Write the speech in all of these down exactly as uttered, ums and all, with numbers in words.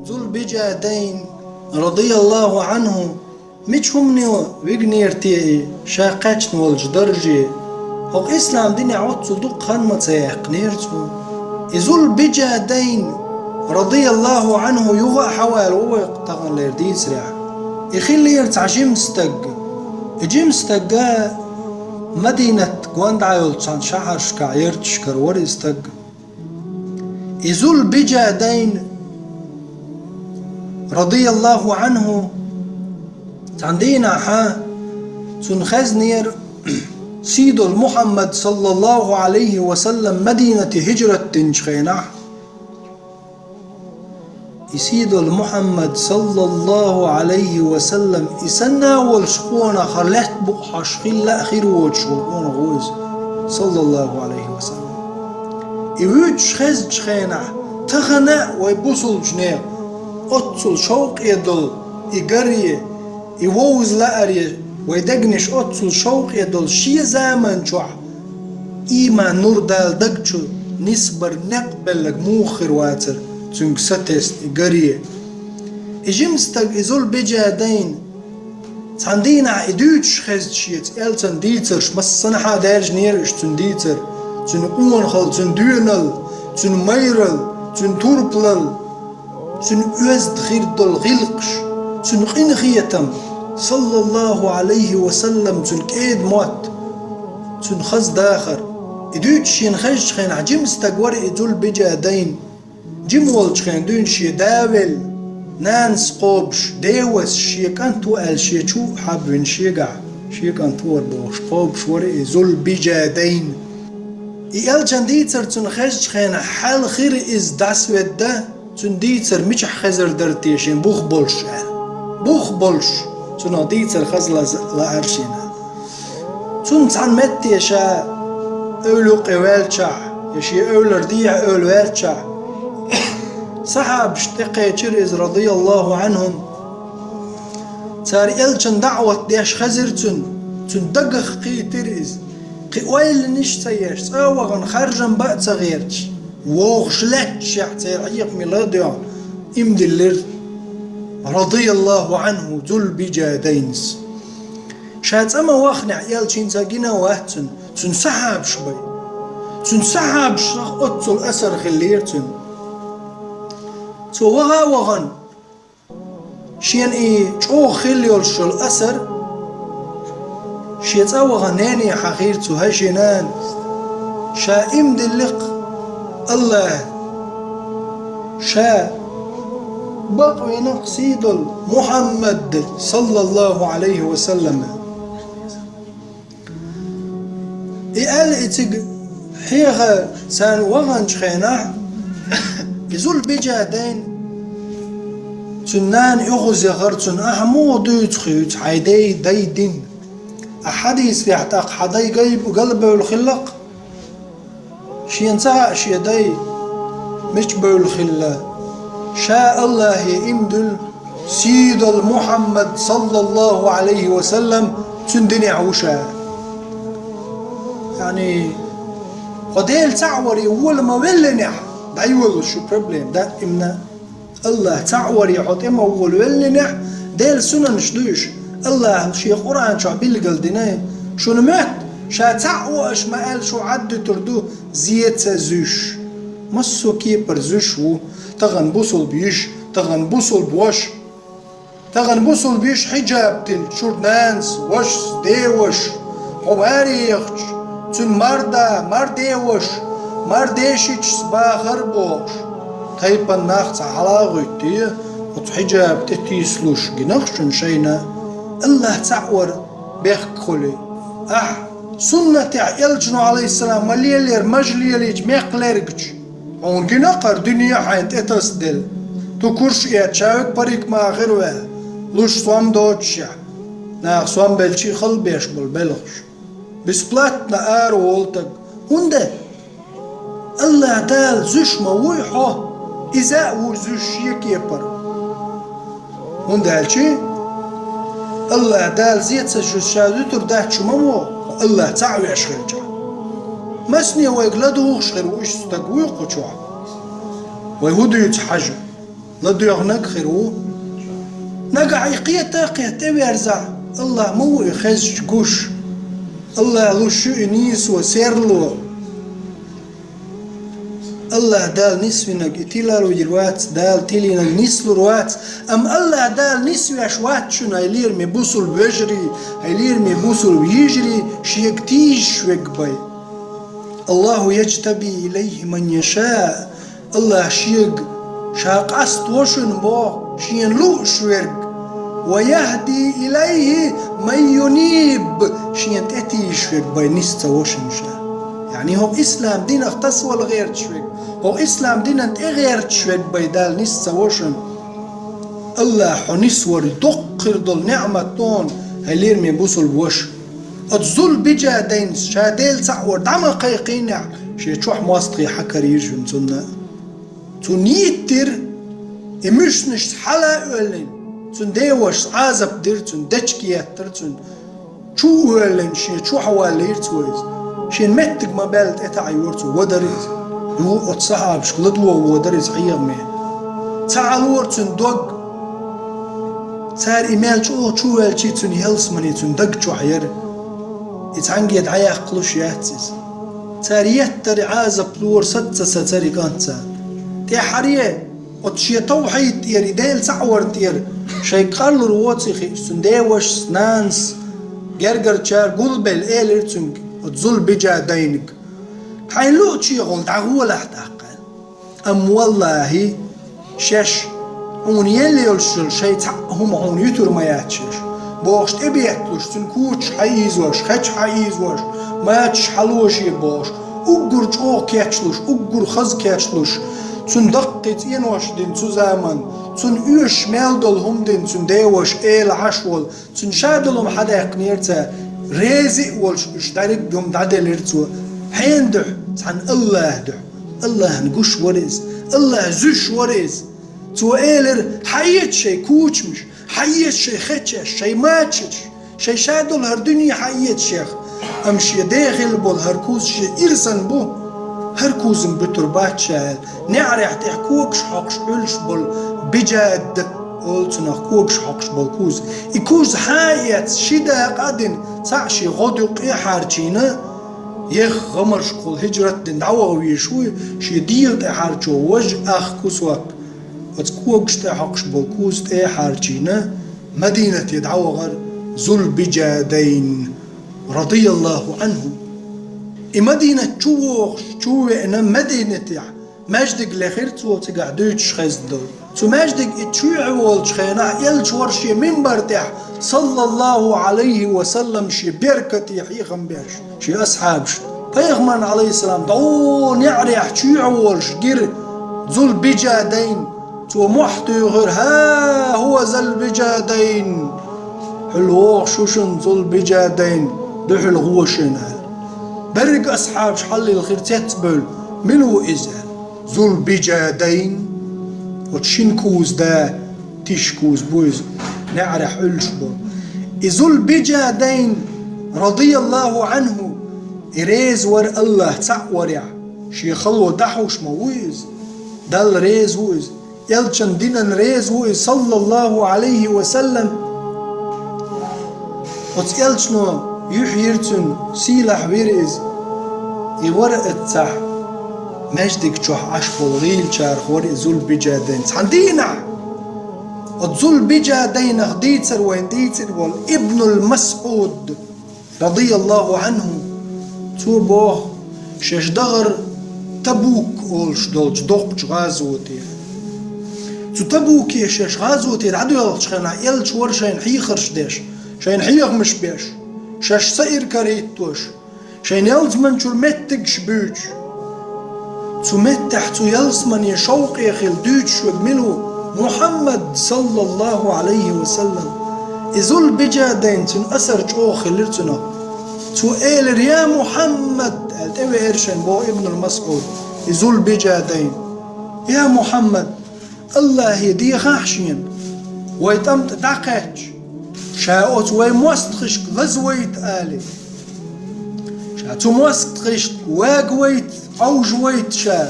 Зулбижадайн, радияллаху анху, мича хӀумано вигнера те и ша кхаьчна волчу дарже? ХӀокху ислам динехь оццул дукха хан ма ца яьккхинера цо. И Зулбижадайн, радияллаху анху, юха а хьаваьлла ву вай таханлера дийцарехь. И хиллера цхьа жима стаг. И жима стаг Мадинат гондӀа йолчу цхьана шахьаршкахь ярташкара вара и стаг. И Зулбижадайн, радияллаху анху, цхьана дийнахьа цунна хезнера сийдолу Мухьаммад, саллаллаху алейхи ва саллам, Мадинате хӀижрат динчу хенахь. И сийдолу Мухьаммад, саллаллаху алейхи ва саллам, и санна а волуш къонах, хӀара лаьтта букъ хьош хилла а хир воцуш волу къонах ву иза, саллаллаху алейхи ва саллам. И вуьйцуш хезначу хенахь, тахана а вай бусулбачу нехан оццул шовкъе долу и гаре, и вовза лааре, вай дегнаш оццул шовкъе долу шен заман чохь ийман нур Дала даг чу нисбар некъ белларг муха хир вацара цуьнга сатесна и гаре. И жима стаг, и Зулбижадайн, цхьана дийнахь и дуьйцуш хезча шеца, элчан дийцарш массанхьа даьржинера уьш, цуьнан дийцар, цуьнан къонахалла, цуьнан доьналла, цуьнан майралла, цуьнан турпалалла. Цуьнан оьзда хир долу гӀиллакхаш, цуьнан къинхетам, саллаллаху алейхи ва саллам, цуьнан кӀеда мотт, цуьнан хаза дахар. И дуьйцуш шена хезчу хенахь, жима стаг вара и Зулбижадайн. Жима волчу хенахь дуьйна шен да велла, нанас кхобуш, девас шен кӀант ву аьлла шен чу а хьабвина шегахь, шен кӀант вара бохуш, кхобуш вара и Зулбижадайн. И элчан дийцар цунна хезчу хенахь, хьал хир иза дӀасаведда, цуьнан дийцар мичахь хезар дара те шен бух болуш аьлла. Бух болуш, цунах дийцар хаза лаза лаьара шена. Цунна цхьана метте ша эвла юккъе ваьллачохь, я шен эвлара дехьа эвла ваьллачохь, сахьабаш тӀекхечира иза, радияллаху анхум. Цара элчан даӀват деш хезира цуьнан, цуьнан дагах кхийтира иза. Кхин ойланаш а ца еш, цӀа а вахана харжам бан а ца гӀерташ, вогӀуш лаьтташехь церан хьехамийн ла а доьгӀна, ийман диллира, радияллаху анху, Зулбижадайнас. Ша цӀа ма вахнехь, элча хӀинца гина а вац цуьнан, цуьнан сахьабаш бай. Цуьнан сахьабашах оццул асар хиллера цуьнан. Цо ваха а вахана, шена и чӀогӀа хилла йолуш йолу асар, шен цӀа вахана нене хьахийра цо: «ХӀай шен нана, ша ийман диллира-кх Аллахьна, ша бакъвина-кх сийдолу Мухьаммад, саллаллаху алейхи ва саллам». И аьлла, и цига хьеха царна ваханчу хенахь, и Зулбижадайн цуьнан нана оьгӀаз яхара цунна: «Ахьа муха дуьйцу хьуьца хьайн дай, дай дин? Ахьа хьадийцарехь тӀаккха хьан дай гай-, галбевлла хилла-кх?» Шена ца хаьа шен дай мича бевлла хилла. Ша Аллахье ийман дуьллу, сийдолу Мухьаммад, саллаллаху алейхи ва саллам, цуьнан динехь ву ша. Яъни, хьо Дела цхьаъ варе вола ма веллинехь, дӀайолалуш ю проблема, даимна. Аллахь цхьаъ варе хьо тӀе ма вола веллинехь, Делан сунанаш ду уьш. Аллахьа шен Къуръан чохь билгалдина: «Шуна моьтту, ша цхьаъ ву аша ма аьлла, шу Ӏаддуьтур ду, зен ца зуьйш». Массо а кепара зуьйш ву, тахана бусулба йиш, тахана бусулба ваша. Тахана бусулба йиш хьиджаб тилла, шура нанас, вашас, деваша, хьо варе яхча, цуьнан марда, марде ваша, марде шичас бахар а бохуш, тайпана нах цхьа хьала а гӀуьттий, оцу хьиджаба тӀе тийсалуш гина-кх шуна шайна Аллахь цхьаъ вар бехк хуьлий. Ахь суннатехь элчано, алейхиссалам, ма лелера, мажа лелийча мекх лергача, хьуна гина-кх хӀара дуьне а хьайна тӀе тасаделла. Тукурш а эцча, парикмахер а ваьлла, луш сом доцушехь, наха сом белчий хала беш болу белхаш. Бесплатно ара волу таг. ХӀунда? Аллахь Дала зуьйш ма вуй хьо, иза а ву зуьйш шен кепара. ХӀунда аьлча Аллахь Дала зен ца зуьйш ша зуьтур дац шу ма боху, Аллахь цхьаъ веш хилча. Масане вайга ладугӀуш хир ву иштта стаг вуй кху чохь? Вай хӀун дуьйцу хьажа? ЛадоьгӀнаг хир ву. Нагахь и кхета а кхета тӀеверзахь, АллахӀ ма ву и хезача гуш. АллахӀ луш ю и нийсо, серло. АллахӀ Дала нисвинарг и тилар вийр вац, Дала тилинарг нислур вац. Амма АллахӀ Дала нисвеш вац шуна, хьай лераме бусулба вежарий, хьай лераме бусулба йижарий, шега тийжаш верг бай. «Аллаху яджтаби илайхи ман яшаа». АллахӀ шега, ша къаста во шуна боху, шена лууш верг. «Ва яхӀди илайхи ман юниб», шена тӀетийжаш верг бай ниса ца во шуна ша. Яъни хӀокху ислам динах тасавала гӀерташ верг, хӀокху ислам динан тӀе гӀерташ верг бай Дала ниса ца во шуна. АллахӀ хьо нисвар доккха хир долу неӀмат ду хьуна, хьай лераме бусулба ваша. Оцу Зулбиджадайнас ша Дела цхьаъ вар дӀа ма кхайкхийнехь, шен чохь мостагӀий хьакхайкхийра шуна цунна. Цунна йиттира, и муьшнашца хьала а оьллина, цуьнан девашас Ӏазап дира цунна, дечиг еттара цунна, чу а оьллина, шен чохь а валлийра цо иза. Шена меттиг ма баьлла тӀетаӀийра цо, вадара иза. Юха оцу сахьабашка ладогӀа водара иза хьехаме. Ца Ӏалора цуьнан дог. Цара и мел чӀогӀа чу воьлча а, цуьнан ялсамани цуьнан даг чохь яра. И цхьаьнгге дӀаяккхалуш яц иза. Цара еттара, Ӏазап лора саца ца цара и кӀант царна. ТӀаьххьара оцу шен тавхьид тӀера, и Дела цхьаъ варна тӀера шайга къарлур воций хиъча, цуьнан девашас, нанас, гергарчара гулбелла элира цуьнга, оцу Зулбиджадайнга: «Хьайна луучуьнгахула дӀагӀолахь тӀаккха». Амма валлахӀи, шаьш хьуна елла йолуш йолу шайн цхьаъ хӀума хьуна юьтур ма яц шаьш, бохуш тӀебетталуш, цуьнан кучаш хьаийзош, хечаш хьаийзош, мачаш хьалоше бохуш, уггар чӀогӀа кечлуш, уггар хаза кечлуш, цуьнан даккхий цӀенош дина цу заманна, цунна оьшуш мел долу хӀума дина цуьнан деваша, эла Ӏаш волу, цуьнан ша долу хӀума хьадаьккхинера цара, реза а волуш, уьш дӀаьриг а хӀума дӀаделира цо. Хьенан дуьхьа? Цхьана АллахӀан дуьхьа. АллахӀана гуш вара иза. АллахӀ зуьйш вара иза. Цо элира: «Хьаэца шайн кучамаш, хьаэца шайн хечаш, шайн мачаш, шайн ша долу хӀара дуьне хьаэца шех». Амма шен ден хилла болу хӀара куз шен ирсан бу. ХӀара кузана буьтур бац ша аьлла, неӀарехь тӀехь когаш хьокхуш Ӏуьллуш болу Биджад олу цунах, когаш хьокхуш болу куз. И куз хьан а эцна, ши дакъа а дина, цхьаъ шен гӀодаюккъе а хьарчийна, еха гӀамаршкахула хӀижрат дина дӀаваха везаш вуй, шен дегӀа тӀе хьарчо важа ах кусок оцу когаш тӀе хьокхуш болу куз тӀе а хьарчийна, Мадинате дӀавахара Зулбиджадайн, радияллаху Ӏанху. И Мадинат чу вохуш, чу веана, Мадинатехь маьждиг лехира цо, цигахь дуьйцуш хезна долу. Цу маьждиг и чу йоьӀе волчу хенахь, элча вара шен минбар тӀехь, саллаллаху Ӏалайхи ва саллам, шен беркате хьехам беш шен асхьабашна. Пайхамарна, Ӏалайхиссалам, дӀо неӀарехь чу йоьӀе волуш гира Зулбиджадайн. Цо мохь туьйхира: «ХӀа хӀува Зулбиджадайн! Хьуьлла вогӀуш ву шуна Зулбиджадайн, дуьхьал гӀо шена», – аьлла. Берриг асхьабаш хьаллилхира цецбевлла: «Мила ву иза?» – аьлла. «Зулбиджадайн, оцу шина куза да, тиша куз бу иза, неӀарехь Ӏуьллуш бу». И Зулбиджадайн, радияллаху Ӏанху, и реза вара АллахӀ цхьаъ варехь, шен хало дӀахьуш ма ву иза. Далла реза ву иза. Элчан динан реза ву иза, саллаллаху Ӏалайхи ва саллам. Оцу элчано юьхь йира цуьнан, сийлахь вира иза. И вара эццахь маьждиг чохь Ӏаш болу гӀийлачарах вара и Зулбиджадайн. Цхьана дийнахь оцу Зулбиджадайнах дийцар вайн дийцина волу Ибнул Масъуд, радияллаху Ӏанху, цо боху, шаьш дахара Табук олуш долчу доккхачу гӀазоте. Цу Табуке шаьш гӀазоте дӀадоьлхучу хенахь, элча вара шайна хьехарш деш, шайна хьехамаш беш, шаьш саиркарахӀиттош, шайн ялсаманчуьра меттигаш буьйцуш. Цу меттехь цу ялсамане шовкъе хилла дуьйцуш верг мила ву? Мухьаммад, саллаллаху Ӏалайхи ва саллам. И Зулбиджадайн, цуьнан асар чӀогӀа хилира цунах. Цо элира: «Я Мухьаммад», – аьлла, тӀевеара шайна боху Ибнул Масъуд и Зулбиджадайн. «Я Мухьаммад, АллахӀе дехахьа шена, вай тӀамтӀа дӀакхаьчча, ша оцу вай мостагӀашка лазавайта алий. Ша цу мостагӀашка вагавайта, Ӏовжавайта ша.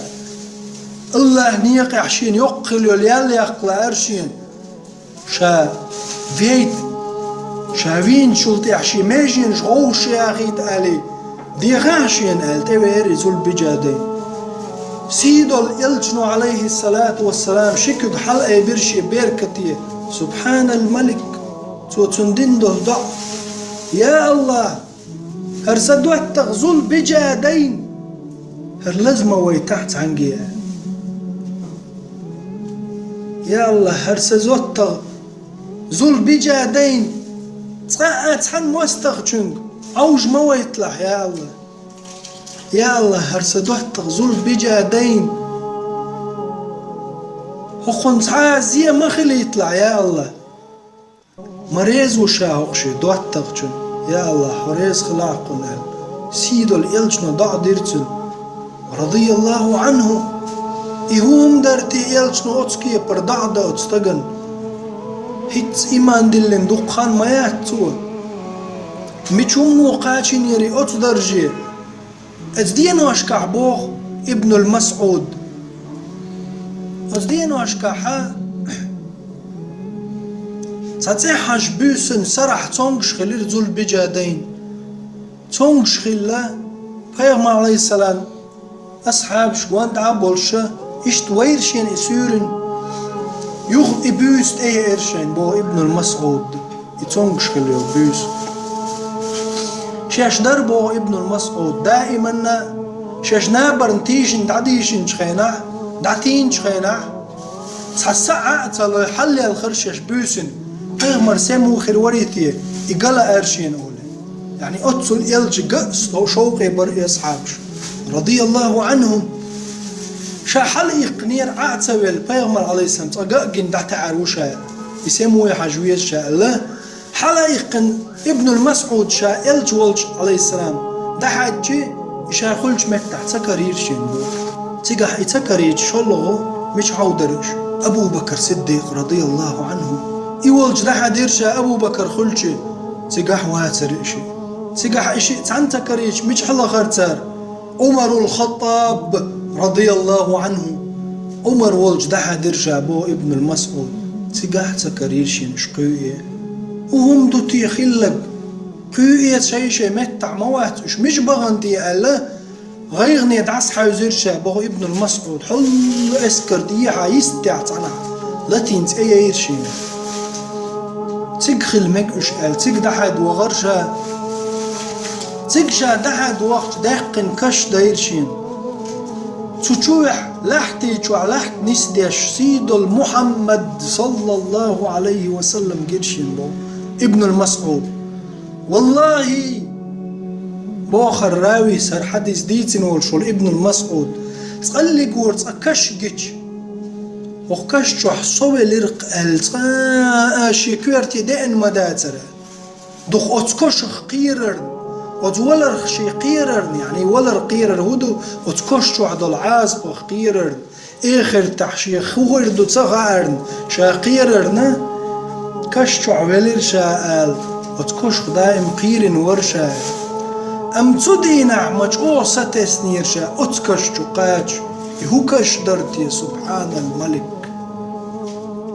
АллахӀ некъехь шена йоккха хила йолу ял яккха лаьара шена, ша вейта, ша вийначул тӀаьхьа шен меженаш гӀовгӀа яхийта аьлла, дехахьа шена аьлла, тӀевеара и Зулбижадайн. Сийдолу элчано, Ӏалайхиссалату вассалам, ши куьг хьалаайбира шен беркате, Субхьанал Малик, цо цунна дина долу доӀа: «Я АллахӀ, хӀара сан доттагӀа Зулбижадайн, хӀара лаза ма вайтахь цхьаьнгге». «Я АллахӀ, хӀара сан доттагӀа Зулбижадайн, цкъа а цхьана мостагӀчуьнга Ӏовжа ма вайталахь, я АллахӀ. Я АллахӀ, хӀара сан доттагӀа Зулбижадайн, хӀокхунна цхьа а зе ма хилийталахь, я АллахӀ». Ма реза ву ша хӀокху шен доттагӀчунна, я АллахӀ, хьо реза хилахь кхунна аьлла, сийдолу элчано доӀа дира цунна, радияллаху Ӏанху. И хӀума дара те элчано оцу кепара доӀа дан оцу стагана? ХӀинцца иман диллина дукха хан ма яц цо. Мича хӀумано кхачийнера оцу дарже? Оцу деношкахь, боху Ибнул Масъуд, оцу деношкахь цхьа цӀе хьажа буьйсанна сарахь цомгуш хилира Зулбижадайн. Цомгуш хилла, пайхамар, Ӏалайхиссалам, асхьабаш гонда а болуш, иштта вайра шена и суьйранна. Юха и буьйса тӀееара шайна, боху Ибнул Масъуд. И цомгуш хилла йолу буьйса. Шаьш дара, боху Ибнул Масъуд, даиманна шаьш набарна тийшина дӀадийшинчу хенахь, дӀатийначу хенахь, цхьа са Ӏа а ца лой, хьаллелхара шаьш буьйсина, пайхамар сема ву хир варий те, и ган лаьара шена олий. Яъни оццул элча ган а шовкъе бара и асхьабаш, радияллаху Ӏанхум. Ша хьалаиккхинера Ӏа а ца велла, пайхамар, Ӏалайхиссалам, цкъа ган а гина дӀатаьӀар ву ша, и сема вуй хьажа веза ша аьлла. Хьалаиккхина Ибнул Масъуд ша элча волчу, Ӏалайхиссалам, дӀахьаьжчи, и ша хуьлучу меттехь ца карийра шена боху. Цигахь и ца карийча, шолгӀа мича хьовдара уьш? Абу Бакр Сиддикъ, радияллаху Ӏанху. И волчу дӀахьаьдира ша Абу Бакр хуьлучу, цигахь вацара и шиъ. Цигахь и шиъ цхьаьна ца карийча, мича хьалахара цара? Ӏумарул Хаттаб, радияллаху Ӏанху. Ӏумар волчу дӀахьаьдира ша боху Ибнул Масъуд, цигахь а ца карийра шена уьш кхуьуе. ХӀун хӀума ду те хилларг? Кхуьуе шай-шай меттахь ма вац уьш, мича бахана те аьлла, гӀайгӀане дӀасахьаьвзира ша боху Ибнул Масъуд, хьулла эскар дехьа йистехь цӀанахь, латийна цӀе яйра шена. Цига хила мега уьш аьлла, цига дӀахьаьдда вахара ша. Цига ша дӀахьаьдда вахча, даьккхина каш дайра шена. Цу чувехь лаьхьтий чохь лаьхьт нисдеш сийдолу Мухьаммад, саллаллаху Ӏалайхи ва саллам, гира шена боху Ибнул Масъуд. Валлахи, боху хӀара равис, хӀара хьадис дийцина волуш волу Ибнул Масъуд, цкъа лигора цкъа каш гича, хӀокху каш чохь со велира-кх аьлла, цкъа а шен коьрте деана ма дацара. Дукха оцу кошах кхерарна, оцу валарх шен кхерарна, яъни валар кхерар хӀун ду, оцу кош чохь долу Ӏазапах кхерарна, эхартахь шен хӀун хир ду ца хаарна, ша кхерарна, каш чохь велира ша ала, оцу кошах даим кхийрина вара ша. Амма цу дийнахь ма чӀогӀа сатеснера ша оцу каш чу кхача, и хӀун каш дара те, Субхьанал Малик?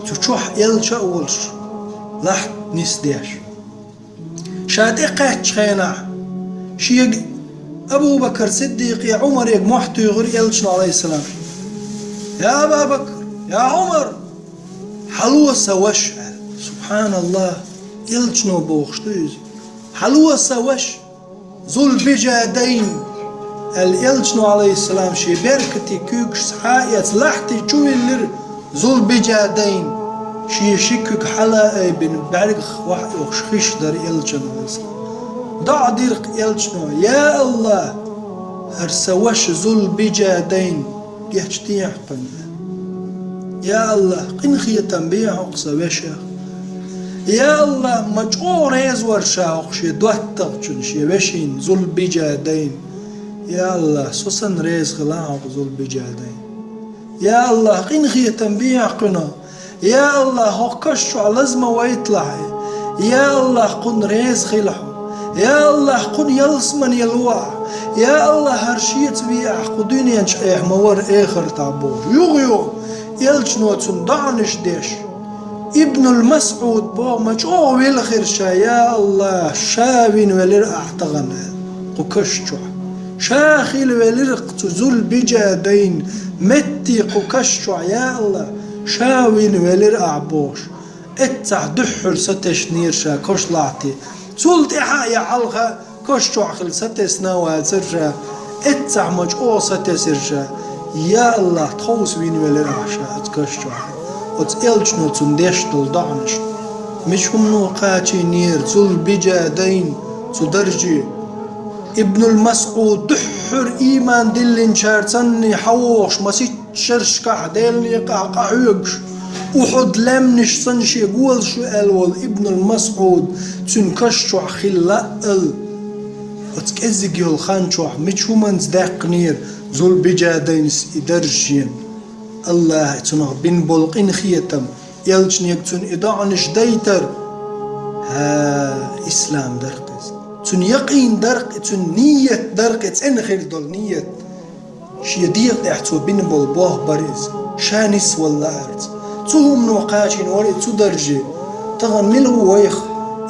Цу чохь элча а волуш, лахьт нисдеш. Ша тӀекхаьччу хенахь, шега Абу Бакр Сиддикъе, Ӏумаре мохь туьйхира элчано, Ӏалайхиссалам: «Я Аба Бакр, я Ӏумар, хьало сан ваша», – аьлла. Субхьаналлах, элчано бохуш ду иза. «Хьало сан ваша, Зулбижадайн», – аьлла, элчано, Ӏалайхиссалам, шен беркате куьйгаш схьа а эцна, лахьти чу виллира Зулбижадайн, шен ши куьг хьала а айбина, бӀаьргах охьа а йохуш хиш дара элчан ваза. ДоӀа дира-кх элчано: «Я АллахӀ, хӀара сан ваша Зулбижадайн гечдехьа кхунна. Я АллахӀ, къинхетам бе хьо-кх сан вешах. Я АллахӀ, ма чӀогӀа реза вара ша хӀокху шен доттагӀчунна, шен вешина, Зулбижадайн. Я АллахӀ, со санна реза хила хьо-кх Зулбижадайн. Я АллахӀ, къинхетам бе хьо кхуьнан. Я АллахӀ, хӀокху каш чохь лаза ма вайталахь. Я АллахӀ, кхунна реза хила хьо. Я АллахӀ, кхунна ялсамане ло ахь. Я АллахӀ, хӀара шеца ве ахь, кху дуьнен чу ахь ма вара эхартахь бохуш. Юха-юха элчано цунна доӀанаш деш, Ибнул МасӀуд боху ма чӀогӀа вилхира ша, я АллахӀ, ша вина велира ахь тахана кху каш чохь. Ша хила велира цу Зулбижадайн метте кху каш чохь, я АллахӀ, ша вина велира ахь бохуш. Эццахь дуьххьара сатеснера ша каш лахьти. Цул тӀаьхьа а я хьалха каш чохь хила сатесна а вацара ша, эццахь ма чӀогӀа сатесира ша. Я АллахӀ, тховса вина велира ахь ша оцу каш чохь. Оцу элчано цунна деш долу доӀанаш. Мича хӀумано кхачийнера Зулбижадайн цу дарже. Ибнул МасӀуд дуьххьара ийман диллинчара санна хьавогӀуш масийтта шерашкахь Делан некъахь къахьоьгуш, Ухьуд лаьмнаш санна шен голаш ю аьлла волу Ибнул МасӀуд цуьнан каш чохь хилла а аьлла. Оцу кӀеззиг йолу хан чохь мича хӀуманца даьккхинера Зулбижадайнас и дарж шена. АллахӀа цунах бина болу къинхетам, элчанега цунна и доӀанаш дайтар. ХӀа, ислам дара-кх иза. Цуьнан якъин дара-кх, цуьнан ният дара-кх, цӀена хир долу ният. Шен дегӀа тӀехь цо бина болу болх бара иза. Ша нисвала лаарца. Цу хӀумано кхачийна вара и цу дарже. Тахана мила ву вайх,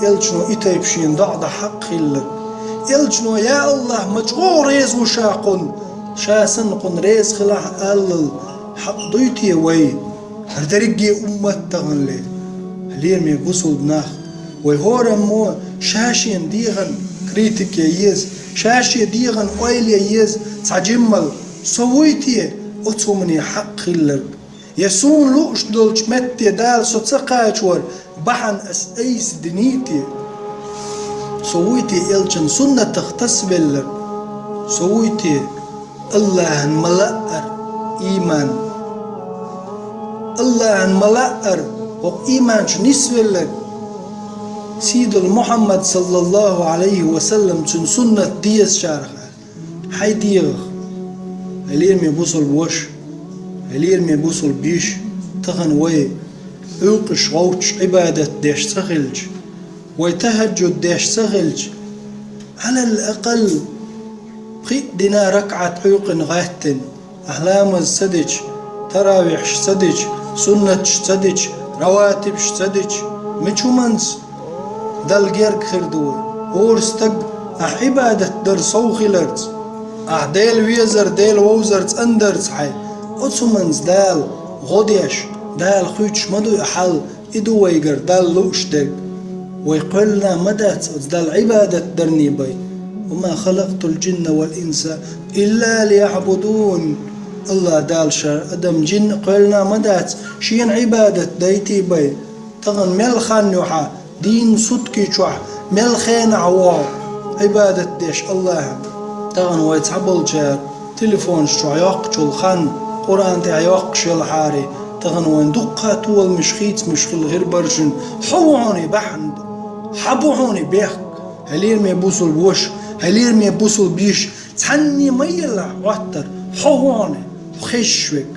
элчано и тайпа шена доӀа дан хьакъ хилларг? Элчано: «Я АллахӀ, ма чӀогӀа реза ву ша кхунна, ша санна кхунна реза хилахь», аллал, хьакъ дуй те вай? ХӀара дерриге уммат таханле, лераме бусулба нах, вай хӀораммо ша шен дегӀан критике еза, ша шен дегӀан ойла е еза, цхьа жиммал со вуй те оцу хӀумане хьакъ хилларг? Я суна лууш долчу метте Дала со ца кхачор бахьана ас айса диний те? Со вуй те элчан суннатах тасавелларг? Со вуй те АллахӀан ма-лаъара ийман, АллахӀан ма-лаъара хӀокху ийман чу нисвелларг? Сийдолу Мухьаммад, саллаллахӀу Ӏалайхи ва саллам, цуьнан суннат дезачарах хьайн дегӀах. Хьай лераме бусулба ваша, хьай лераме бусулба йиша, тахана вай Ӏуьйкъаш гӀовттуш Ӏибадат деш ца хилча, вай тахӀаджуд деш ца хилча, Ӏалал акъал пхиъ дина ракаӀат Ӏуьйкъана гӀаьттина, ахь ламаз ца дича, таравихьаш ца дича, суннаташ ца дича, раватибаш ца дича, мича хӀуманца Далла герга хир ду вай? ХӀора стаг, ахь Ӏибадат дар сов хиларца, ахь Дела везар, Дела вовзар цӀандарца хьайн, оцу хӀуманца Дала гӀо деш, Дала хуьйцуш ма дуй хьал, и ду вайгара Далла лууш дерг. Вай кхоьллина ма дац оцу Далла Ӏибадат дарний бен. «Ва ма халакътул жинна вал инса илла лияӀбудун». АллахӀ Дала ша адам, жин а кхоьллина ма дац шена Ӏибадат дайтий бен. Тахана мел хан ю хьан дийнан сутки чохь, мел хенахь ву хьо Ӏибадат деш АллахӀан? Тахана вай цхьаболчара телефонаш чохь йоккхучул хан, Къуръан тӀехь йоккхуш елахьара, тахана вайн дуккха а толамаш, хийцамаш хилла хир бара шуна. Хьо ву хьуна бахьана, хьан бу хьуна бехк? Хьай лераме бусулба ваша, хьай лераме бусулба йиша, цхьанне ма елла хьоттар, хьо ву хьуна хезаш верг?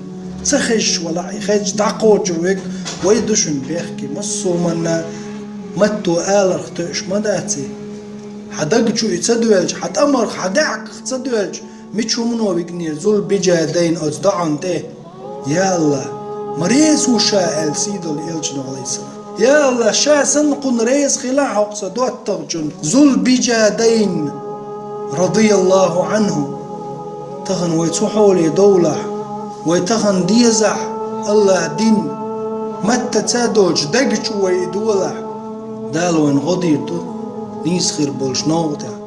Ца хезаш валахь, и хезча дӀакхочур верг вай ду шуна бехке. Массо а хӀуманна матто аларх тоьуш ма дац и. Хьан даг чу и ца доьлча, хьан тӀамарх, хьан даьӀахках ца доьлча, мича хӀумано вигнера Зулбижадайн оцу доӀан тӀе? «Я АллахӀ, ма реза ву ша», аьлла сийдолу элчано, Ӏалайхиссалам. «Я АллахӀ, ша санна кхунна реза хилахь хӀокху сан доттагӀчунна, Зулбижадайн, радияллахӀу Ӏанху». Тахана вай цу хьоле довлахь, вай тахана дезахь АллахӀан дин, маттаца а доцуш, даг чу вай и долахь, Дала вайна гӀо дийр ду нийса хир болчу новкъа тӀехь.